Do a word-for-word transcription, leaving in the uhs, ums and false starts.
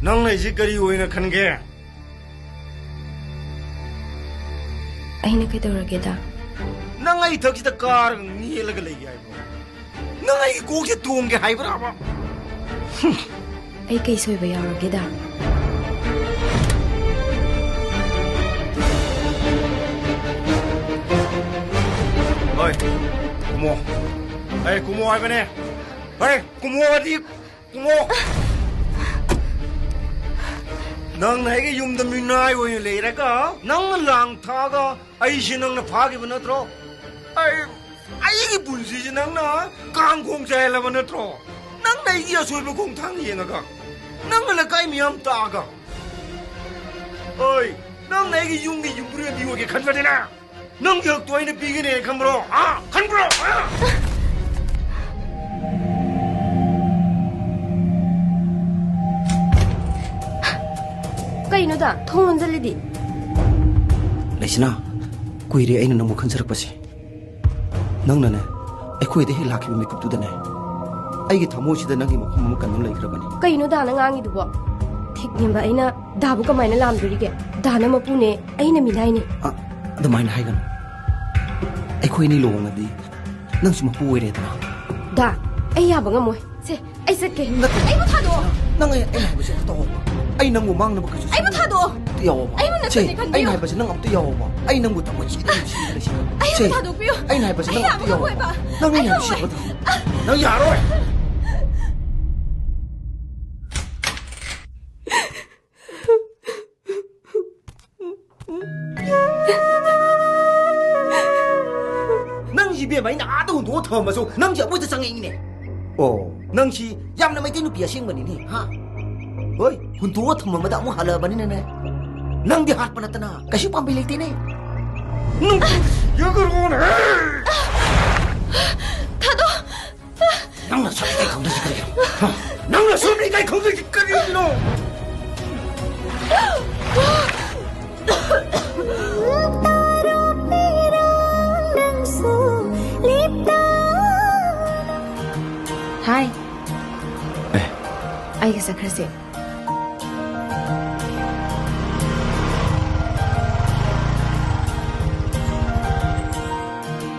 ꯅꯪꯅ ꯑꯩꯁꯤ ꯀꯔꯤ ꯑꯣꯏꯅ ꯈꯟꯒꯦ? ꯑꯩꯅ ꯀꯩꯗꯧꯔꯒꯦꯗ? ꯅꯪ ꯑꯩ ꯏꯊꯛꯁꯤꯗ ꯀꯥꯔꯒ ꯅꯦꯠꯂꯒ ꯂꯩꯒꯦ ꯍꯥꯏꯕ꯭ꯔꯣ? ꯅꯪ ꯑꯩꯒꯤ ꯀꯣꯛꯁꯦ ꯇꯣꯡꯒꯦ ꯍꯥꯏꯕ꯭ꯔꯕ? ꯑꯩ ꯀꯩ ꯁꯣꯏꯕ ꯌꯥꯎꯔꯒꯦꯗ? ꯍꯣꯏ, ꯀꯨꯝꯃꯣ꯫ ꯑꯩ ꯀꯨꯝꯃꯣ ꯍꯥꯏꯕꯅꯦ꯫ ꯍꯣꯏ, ꯀꯨꯝꯃꯣ ꯍꯥꯏꯗꯤ ꯀꯨꯝꯃꯣ꯫ ꯅꯪꯅ ꯑꯩꯒꯤ ꯌꯨꯝꯗ ꯃꯤꯅꯥꯏ ꯑꯣꯏꯅ ꯂꯩꯔꯒ, ꯅꯪꯅ ꯂꯥꯡ ꯊꯥꯛꯑꯒ ꯑꯩꯁꯦ ꯅꯪꯅ ꯐꯥꯈꯤꯕ ꯅꯠꯇ꯭ꯔꯣ? ꯑꯩ, ꯑꯩꯒꯤ ꯄꯨꯟꯁꯤꯁꯦ ꯅꯪꯅ ꯀꯥꯡꯈꯣꯡ ꯆꯥꯏꯍꯜꯂꯕ ꯅꯠꯇ꯭ꯔꯣ? ꯅꯪꯅ ꯑꯩꯒꯤ ꯑꯁꯣꯏꯕ ꯈꯣꯡꯊꯥꯡ ꯌꯦꯡꯉꯒ, ꯅꯪꯅ ꯂꯩꯀꯥꯏ ꯃꯤꯌꯥꯝ ꯇꯥꯛꯑꯒ, ꯑꯣꯏ, ꯅꯪꯅ ꯑꯩꯒꯤ ꯌꯨꯝꯒꯤ ꯌꯨꯝꯕꯨꯔꯦꯝꯕꯤ ꯑꯣꯏꯒꯦ ꯈꯟꯕꯅꯤꯅ? ꯅꯪꯒꯤ ꯍꯛꯇꯣ ꯑꯩꯅ ꯄꯤꯒꯅꯤ ꯈꯟꯕ꯭ꯔꯣ? ꯍꯥ? ꯈꯟꯕ꯭ꯔꯣ? ꯍꯥ? ꯀꯩꯅꯣꯗ, ꯊꯣꯡ ꯂꯣꯟꯖꯜꯂꯤꯗꯤ? ꯂꯩꯁꯅꯥ, ꯀꯨꯏꯔꯦ ꯑꯩꯅ ꯅꯪꯕꯨ ꯈꯟꯖꯔꯛꯄꯁꯦ꯫ ꯅꯪꯅꯅꯦ, ꯑꯩꯈꯣꯏꯗ ꯍꯦꯛ ꯂꯥꯛꯈꯤꯕ ꯃꯤꯀꯨꯞꯇꯨꯗꯅꯦ, ꯑꯩꯒꯤ ꯊꯃꯣꯏꯁꯤꯗ ꯅꯪꯒꯤ ꯃꯐꯝ ꯑꯃ ꯀꯟꯗꯨꯅ ꯂꯩꯈ꯭ꯔꯕꯅꯤ꯫ ꯀꯩꯅꯣ ꯗꯥꯅ ꯉꯥꯡꯉꯤꯗꯨꯕꯣ? ꯊꯦꯛꯅꯦꯝꯕ ꯑꯩꯅ ꯗꯥꯕꯨ ꯀꯃꯥꯏꯅ ꯂꯥꯝꯗꯣꯔꯤꯒꯦ? ꯗꯥꯅ ꯃꯄꯨꯅꯦ, ꯑꯩꯅ ꯃꯤꯅꯥꯏꯅꯦ꯫ ꯑ, ꯑꯗꯨꯃꯥꯏꯅ ꯍꯥꯏꯒꯅꯨ꯫ ꯑꯩꯈꯣꯏ ꯑꯅꯤ ꯂꯨꯍꯣꯡꯉꯗꯤ ꯅꯪꯁꯨ ꯃꯄꯨ ꯑꯣꯏꯔꯦꯗꯅ꯫ ꯗꯥ, ꯑꯩ ꯌꯥꯕ ꯉꯝꯃꯣꯏ꯫ ꯁꯦ, ꯑꯩ ꯆꯠꯀꯦ꯫ ꯅꯠꯇꯦ꯫ ꯑꯩꯕꯨ ꯊꯥꯗꯣꯛꯑꯣ꯫ ꯅꯪ ꯑꯩ, ꯑꯩꯅ ꯍꯥꯏꯕꯁꯦ ꯑꯝꯇ ꯇꯧꯑꯣꯕ꯫ ꯑꯩ ꯅꯪꯕꯨ ꯃꯥꯡꯅꯕ ꯀꯩꯁꯨ ꯑꯩꯕꯨ ꯁꯤꯟꯅꯔꯣꯏ꯫ ꯊꯥꯗꯣꯛꯑꯣ꯫ ꯑꯝꯇ ꯌꯥꯑꯣꯕ꯫ ꯑꯩꯕꯨ ꯁꯦ, ꯅꯠꯇꯗꯤ ꯈꯟꯕꯤꯌꯨ꯫ ꯑꯩꯅ ꯍꯥꯏꯕꯁꯦ ꯅꯪ ꯑꯝꯇ ꯌꯥꯑꯣꯕ꯫ ꯑꯩ ꯅꯪꯕꯨ ꯊꯃꯣꯏ ꯁꯦꯡꯅ ꯅꯨꯡꯁꯤꯅ ꯂꯩꯁꯤꯅꯦ꯫ ꯑꯩꯕꯨ ꯁꯦ, ꯊꯥꯗꯣꯛꯄꯤꯌꯨ꯫ ꯑꯩꯅ ꯍꯥꯏꯕꯁꯦ ꯑꯩ ꯅꯪ ꯌꯥꯕ ꯑꯝꯇ ꯌꯥꯑꯣꯕ꯫ ꯉꯝꯃꯣꯏꯕ꯫ ꯅꯪ ꯑꯩ ꯑꯩꯅ ꯍꯥꯏꯕꯁꯦ ꯉꯝꯃꯣꯏ꯫ ꯑꯝꯇ ꯇꯧ꯫ ꯅꯪ ꯌꯥꯔꯣꯏ꯫ ꯅꯪꯁꯤ ꯏꯕꯦꯝꯃ, ꯑꯩꯅ ꯑꯥꯗ ꯍꯨꯟꯗꯣꯛꯑ ꯊꯝꯃꯝꯃꯁꯨ ꯅꯪꯁꯤ ꯑꯃꯨꯛꯇ ꯆꯪꯉꯛꯏꯅꯦ꯫ ꯑꯣ, ꯅꯪꯁꯤ ꯌꯥꯝꯅ ꯃꯩꯇꯩ ꯅꯨꯄꯤ ꯑꯁꯦꯡꯕꯅꯤꯅꯦ, ꯍꯥ? ꯍꯣꯏ, ꯍꯨꯟꯗꯣꯛꯑ ꯊꯝꯃꯝꯕꯗ ꯑꯃꯨꯛ ꯍꯜꯂꯛꯑꯕꯅꯤꯅꯅꯦ, ꯅꯪꯗꯤ ꯍꯥꯠꯄ ꯅꯠꯇꯅ ꯀꯩꯁꯨ ꯄꯥꯝꯕꯩ ꯂꯩꯇꯦꯅꯦ꯫ ꯅꯪ ꯌꯥꯒꯔꯣꯅꯦ! ꯊꯥꯗꯣꯛ! ꯅꯪꯅ ꯁꯨꯝ ꯏꯀꯥꯏ ꯈꯪꯗ꯭ꯔꯤꯁꯤ ꯀꯔꯤꯒꯤꯅꯣ? ꯍꯥ? ꯅꯪꯅ ꯁꯨꯝ ꯏꯀꯥꯏ ꯈꯪꯗ꯭ꯔꯤꯁꯤ ꯀꯔꯤꯒꯤꯅꯣ? ꯍꯥꯏ꯫ ꯑꯦ꯫ ꯑꯩꯒ ꯆꯠꯈ꯭ꯔꯁꯦ꯫